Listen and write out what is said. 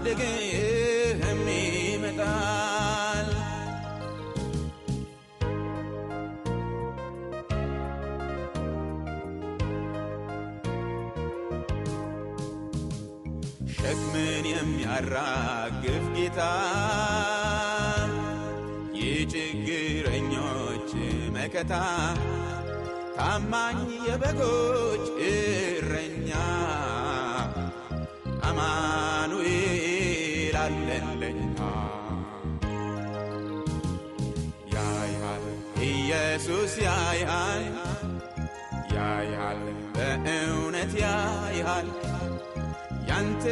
ሊታደግህም ይመጣል። ሸክምን የሚያራግፍ ጌታ የችግረኞች መከታ ታማኝ የበጎች እረኛ አማኑኤል አለለኛ። ያያል ኢየሱስ ያያል ያያል በእውነት ያያል ያንተ